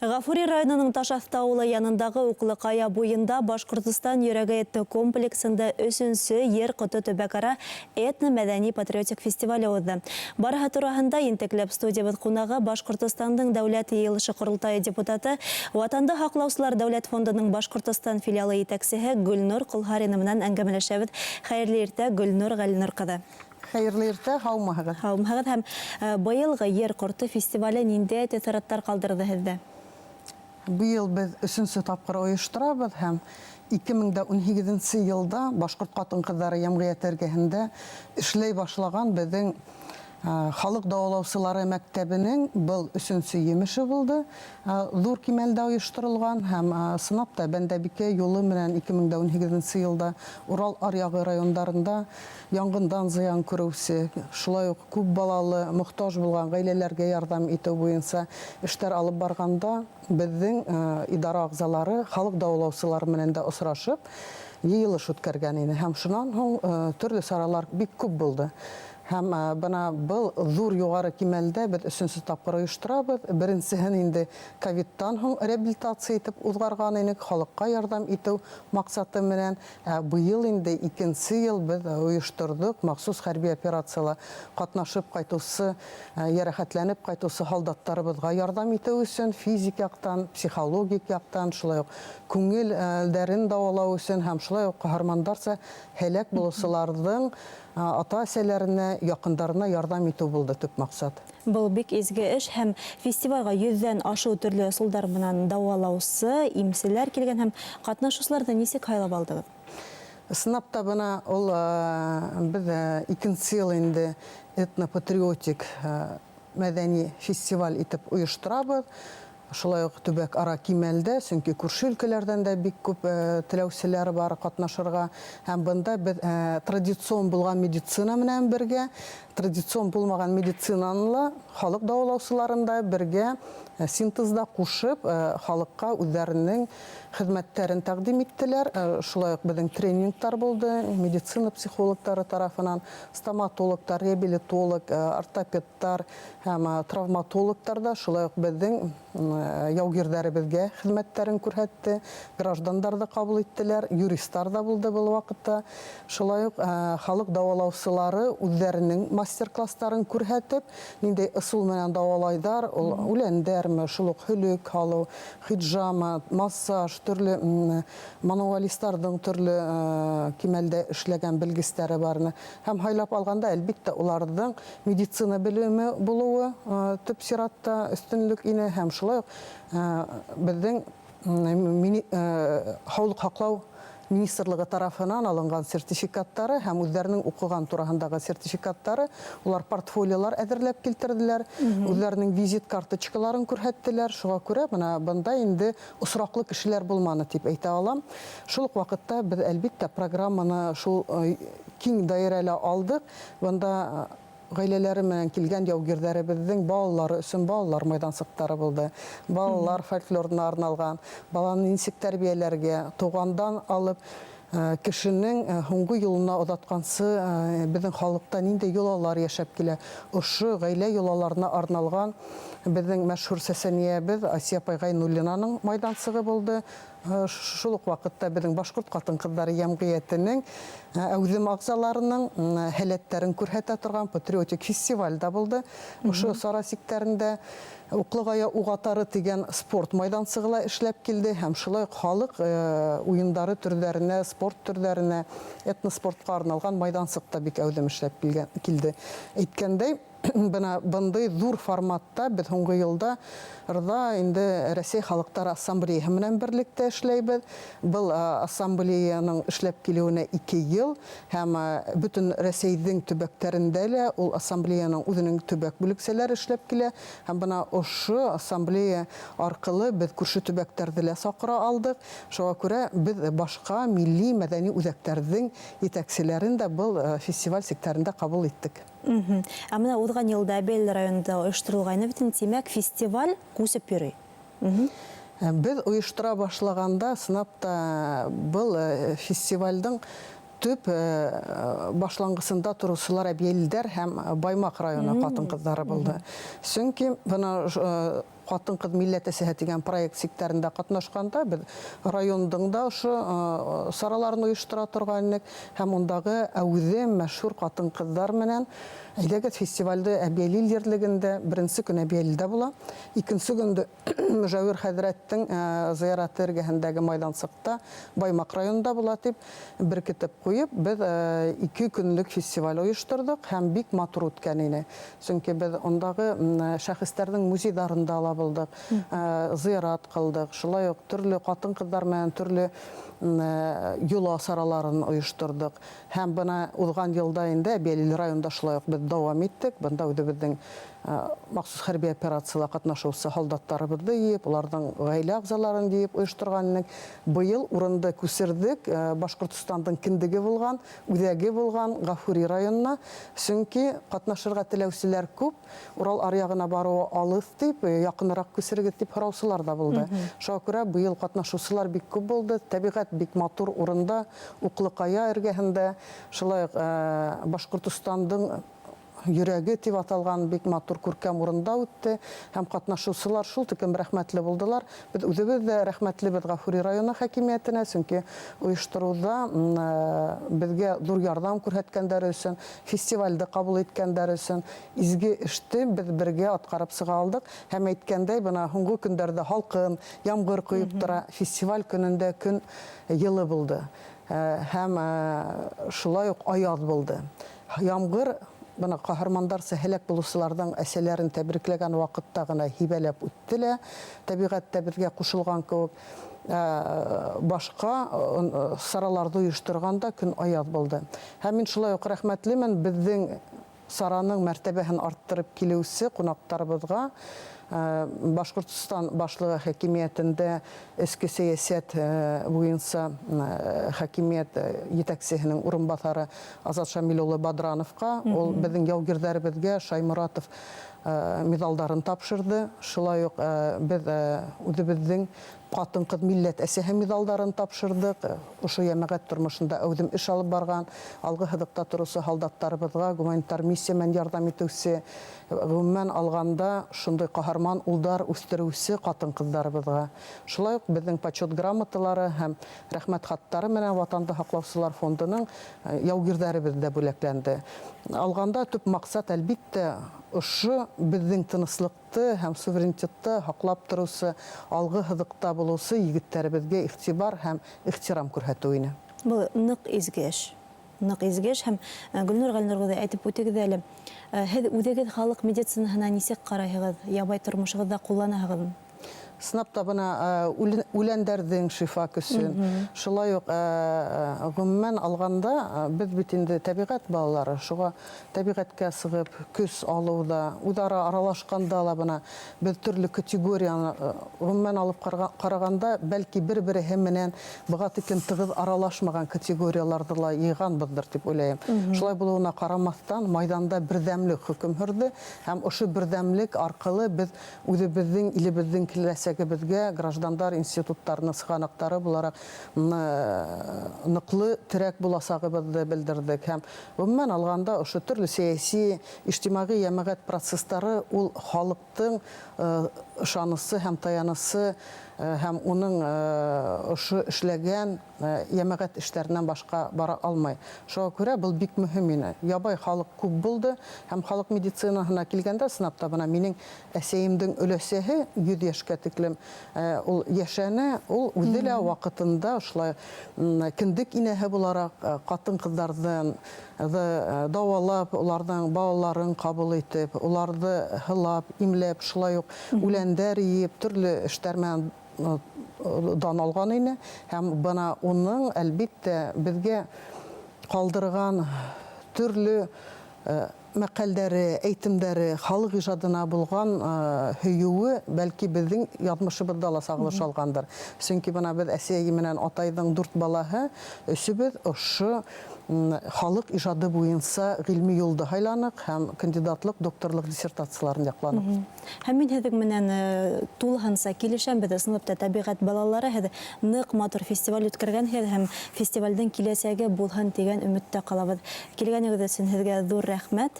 Ғафури районының Ташаҫты ауылы янындағы Уҡлы Ҡая буйында Башҡортостан йөрәге этнокомплексында өсөнсө Ер ҡото төбәк-ара этно-мәҙәни патриотик фестивале уҙҙы. Барыһы тураһында ентекләп студиябыҙ ҡунағы Башҡортостандың Дәүләт Йыйылышы Ҡоролтайы депутаты, Ватанды һаҡлаусылар дәүләт фондының Башҡортостан филиалы етәксеһе Гөлнур Ҡолһарина менән әңгәмәләшәбеҙ. Хәйерле иртә, Гөлнур Ғәлинур ҡыҙы! Хәйерле иртә, һаумыһығыҙ! Һаумыһығыҙ һәм быйылғы Ер ҡорто фестивале ниндәй тәьҫораттар ҡалдырҙы һеҙҙә? Быйыл беҙ өсөнсө тапҡыр ойошторабыҙ һәм 2018 йылда Башҡорт ҡатын-ҡыҙҙары йәмғиәте эргәһендә эшләй башлаған беҙҙең халыҡ дауалаусылары мәктәбенең был өсөнсө емеше булды. Ҙур кимәлдә ойошторолған һәм ысынлап та Бәндәбикә юлы менән 2018 йылда Урал аръягы райондарында Янгындан зыян күреүче, шулай ук күп балалы, мохтаж булган гаиләләргә ярдәм итү буенча эшләр алып барганда, безнең идара әгъзалары халык дәвалаучылары белән дә очрашып, йыелыш үткәргән иде. Һәм шуннан һуң төрле чаралар бик күп булды. Һәм бына был зур югары кимәлдә без өченче тапкыр оештырабыз. Беренчеһен инде ковидтан һуң реабилитация итеп узгарган инек, халыкка ярдәм итү максаты менән. Ә быел инде икенче ел без оештырдык, махсус хәрби операциялә катнашып кайтучы, ярәхәтләнеп кайтучы һалдаттарыбызга ярдәм итү өчен, физик яктан, психологик яктан, шулай ук күңел дәрен дәвалау өчен һәм шулай ук каһармандарча һәлак булучыларның ата-әсәләренә, якындарына ярдәм итү булды төп максат. Был бик изге эш һәм фестивальгә йөздән ашыу төрле ысулдар менән дауалаусы, имселәр килгән һәм катнашучыларны нисек һайлап алдыгыз? Ысынлап та бына ул без икенче ел инде этнопатриотик мәдәни фестиваль итеп оештырабыз. Шулай ук төбәк-ара кимәлдә, чөнки күрше өлкәләрдән дә бик күп теләүчеләр бар катнашырга. Һәм бында без традицион булган медицина менән бергә, традицион булмаган медицинаны ла, халык дәвалаучыларын да бергә синтезда кушып, халыкка үзләренең хезмәтләрен тәкъдим иттеләр. Шулай ук безнең тренингтар булды, медицина психологтары тарафынан, стоматологтар, реабилитолог, ортопедтар һәм травматологтар да шулай ук безнең яугирҙәребеҙгә хеҙмәттәрен күрһәтте, граждандар ҙа ҡабул иттеләр, юристар ҙа булды был ваҡытта. Шулай уҡ халыҡ дауалаусылары үҙҙәренең мастер-класстарын күрһәтеп, ниндәй ысул менән дауалайҙар, ул үләндәрме, шул уҡ һөлөк һалыу, хиджама, массаж, төрлө мануалистарҙың төрлө кимәлдә эшләгән белгестәре барны. Һәм һайлап алғанда, әлбиттә, уларҙың Медицина белеме булыуы төп сиратта өстөнлөк ине һәм шулай ук беҙҙең һаулыҡ һаҡлау министрлыгы тарафынан алынған сертификаттары һәм үҙҙәренең уҡыған тураһындағы сертификаттары, улар портфолиолар әҙерләп килтерҙеләр, үҙҙәренең визит карточкаларын күрһәттеләр. Шуға күрә бына бында инде осраҡлы кешеләр булманы тип әйтә алам. Шул уҡ ваҡытта беҙ, әлбиттә, программаны шул киң даирәлә алдыҡ. Бында гаиләләре менән килгән яугирҙәребеҙҙең балалары өсөн балалар майҙансыҡтары булды. Балалар фольклорына арналған, баланы нисек тәрбиәләргә, туғандан алып кешенең һуңғы юлына оҙатҡансы беҙҙең халыҡта ниндәй йолалар йәшәп килә, ошо гаилә йолаларына арналған беҙҙең мәшһүр сәсәниәбеҙ Асия апай Ғәйнуллинаның майҙансығы булды. Шул уҡ ваҡытта беҙҙең башҡорт ҡатын-ҡыҙҙары йәмғиәтенең әүҙем ағзаларының һәләттәрен күрһәтә торған патриотик фестиваль дә булды. Ошо сара сиктәрендә Уҡлығая уғатары тигән спорт майҙансығы ла эшләп килде һәм шулай уҡ халыҡ уйындары төрҙәренә, спорт төрҙәренә, этноспортҡа арналған майҙансыҡ та бик әүҙем эшләп килде. Әйткәндәй, Бына бындый ҙур форматта беҙ һуңғы йылда рҙа инде Рәсәй халыҡтары ассамблеяһы менән берлектә эшләйбеҙ. Был ассамблеяның эшләп килеүенә 2 йыл һәм бөтөн Рәсәйҙең төбәктәрендә лә ул ассамблеяның үҙенең төбәк бүлексәләре эшләп килә. Һәм бына ошо ассамблея арҡылы беҙ күрше төбәктәрҙе лә саҡыра алдыҡ. Шуға күрә беҙ башҡа милли мәҙәни үҙәктәрҙең етәкселәрен дә был фестиваль сиктәрендә ҡабул иттек. Ә менә уҙған йылда Әбәйле районында ойошторолғайны бит инде, тимәк, фестиваль күсеп йөрөй. Беҙ ойоштора башлағанда, ысынлап та, был фестивалдең төп башланғысында тороусылар Әбйәлилдәр һәм Баймаҡ районы ҡатын-ҡыҙҙары булды. Сөнки бына Ҡатын-ҡыҙ милләт әсәһе тигән проект сиктәрендә ҡатнашҡанда беҙ райондың да ошо сараларын ойоштора торған инек һәм ундағы әүҙем мәшһүр ҡатын-ҡыҙҙар менән әйҙәгеҙ фестивальде Әбйәлил ерлегендә беренсе көн Әбйәлилдә була, икенсе көндө Мөжәүир хәҙрәттең зыяраты эргәһендәге майҙансыҡта Баймаҡ районында була тип беркетеп ҡуйып, беҙ 2 көнлөк фестиваль ойошторҙоҡ һәм бик матур үткән ине. Сөнки беҙ ундағы шәхестәрҙең музейҙарында ла булдыҡ, зыярат ҡылдыҡ, шулай уҡ төрлө ҡатын-ҡыҙҙар менән төрлө йола сараларын ойошторҙоҡ. Һәм бына уҙған йылда инде Әбйәлил районында шулай уҡ беҙ дауам иттек. Бында үҙебеҙҙең махсус хәрби операцияла ҡатнашыусы һалдаттарыбыҙҙы йыйып, уларҙың ғаилә ағзаларын йыйып ойошторған инек. Быйыл урынды күсерҙек, Башҡортостандың кендеге булған, үҙәге булған Ғафури районына. Сөнки ҡатнашырға теләүселәр күп, Урал аръяғына барыуы алыҫ тип, яҡыныраҡ күсерегеҙ тип һораусылар ҙа булды. Шуға күрә быйыл ҡатнашыусылар бик күп булды. Тәбиғәт бик матур урында, Уҡлыҡая эргәһендә, шулай уҡ Башҡортостандың йөрәге тип аталған бик матур күркәм урында үтте һәм ҡатнашыусылар шул тиклем рәхмәтле булдылар. Беҙ үҙебеҙ ҙә рәхмәтлебеҙ Ғафури районы хакимиәтенә, сөнки ойоштороуҙа беҙгә ҙур ярҙам күрһәткәндәре өсөн, фестивальде ҡабул иткәндәре өсөн изге эште беҙ бергә атҡарып сыға алдыҡ. Һәм әйткәндәй, бына һуңғы көндәрҙә һалҡын, ямғыр ҡойоп тора, фестиваль көнөндә көн йылы булды һәм шулай уҡ аяҙ булды. Ямғыр бына ҡаһармандарса һәләк булыусыларҙың әсәләрен тәбрикләгән ваҡытта ғына һибәләп үтте лә, тәбиғәт тә беҙгә ҡушылған кеүек, башҡа сараларҙы ойошторғанда көн аяҙ булды. Һәм мин шулай уҡ рәхмәтлемен беҙҙең сараның мәртәбәһен арттырып килеүсе ҡунаҡтарыбыҙға, Башҡортостан башлығы хакимиәтендә эске сәйәсәт буйынса хакимиәт етәксеһенең урынбаҫары Азат Шамил улы Бадрановҡа, ул беҙҙең яугирҙәребеҙгә Шайморатов миҙалдарын тапшырҙы. Шулай уҡ беҙ үҙебеҙҙең ҡатын-ҡыҙ милләт әсәһе миҙалдарын тапшырҙыҡ. Ошо йәмәғәт тормошонда әүҙем эш алып барған, алғы һыҙыҡта тороусы һалдаттарыбыҙға гуманитар миссия менән ярҙам итеүсе, ғөмүмән алғанда шундай ҡаһарман улдар үҫтереүсе ҡатын-ҡыҙҙарыбыҙға. Шулай уҡ беҙҙең почет грамоталары һәм рәхмәт хаттары менән Ватанды һаҡлаусылар фондының яугирҙәребеҙ ҙә бүләкләнде. Алғанда төп маҡсат, әлбиттә, ошо беҙҙең тыныслыҡты һәм суверенитетты һаҡлап тороусы, алғы һыҙыҡта булыусы егеттәребеҙгә иғтибар һәм ихтирам күрһәтеү ине. Был ныҡ изге эш. Ныҡ изге эш. Һәм Гөлнур Ғәлинур ҡыҙы, әйтеп үтегеҙ әле, һеҙ үҙегеҙ халыҡ медицинаһына нисек ҡарайһығыҙ, ябай тормошоғоҙҙа ҡулланаһығыҙмы? Сынап та бына үләндәрҙең шифа көсөн. Шулай уҡ ғөмүмән алғанда беҙ бит инде тәбиғәт балалары, шуға тәбиғәткә сығып көс алыуҙа, үҙ-ара аралашҡанда ла бына беҙ төрлө категорияны ғөмүмән алып ҡарағанда, бәлки бер-береһе менән быға тиклем тығыҙ аралашмаған категорияларҙы ла йыйғанбыҙҙыр тип уйлайым. Шулай булыуына ҡарамаҫтан, майҙанда берҙәмлек хөкөм һөрҙө һәм ошо берҙәмлек арҡылы беҙ үҙебеҙҙең илебеҙҙең киләсәгебеҙгә граждандар институттарының сығанаҡтары булараҡ ныҡлы терәк буласағыбыҙҙы белдерҙек. Һәм ғөмүмән алғанда ошо төрлө сәйәси, ижтимағи йәмәғәт процесстары ул халыҡтың ышанысы һәм таянысы һәм уның ошо эшләгән йәмәғәт эштәренән башҡа бара алмай. Шуға күрә был бик мөһим ине. Ябай халыҡ күп булды һәм халыҡ медицинаһына килгәндә, сынап та бына минең әсәйемдең өләсәһе 100 йәшкә тиклем ул йәшәне, ул үҙе лә ваҡытында ошолай кендек инәһе булараҡ ҡатын-ҡыҙҙарҙы дауалап, уларҙың балаларын ҡабул итеп, уларҙы һылап, имләп, шулай уҡ үләндәр йыйып, төрлө эштәр менән дан алған ине. Һәм бына уның, әлбиттә, беҙгә ҡалдырған төрлө мәҡәлдәре, әйтемдәре, халыҡ ижадына булған һөйөүе бәлки беҙҙең яҙмышыбыҙҙа ла сағылыш алғандыр. Сөнки бына беҙ әсәй менән атайҙың 4 балаһы, өсөбөҙ ошо халыҡ ижады буйынса ғилми юлды һайланыҡ һәм кандидатлыҡ, докторлыҡ диссертацияларын яҡланыҡ. Һәм мин һеҙҙең менән тулыһынса килешәм. Беҙ ысынлап та тәбиғәт балалары, һеҙ ныҡ матур фестиваль үткәргәнһегеҙ һәм фестивалдең киләсәге булһын тигән өмөттә ҡалабыҙ. Килгәнегеҙ өсөн һеҙгә ҙур рәхмәт.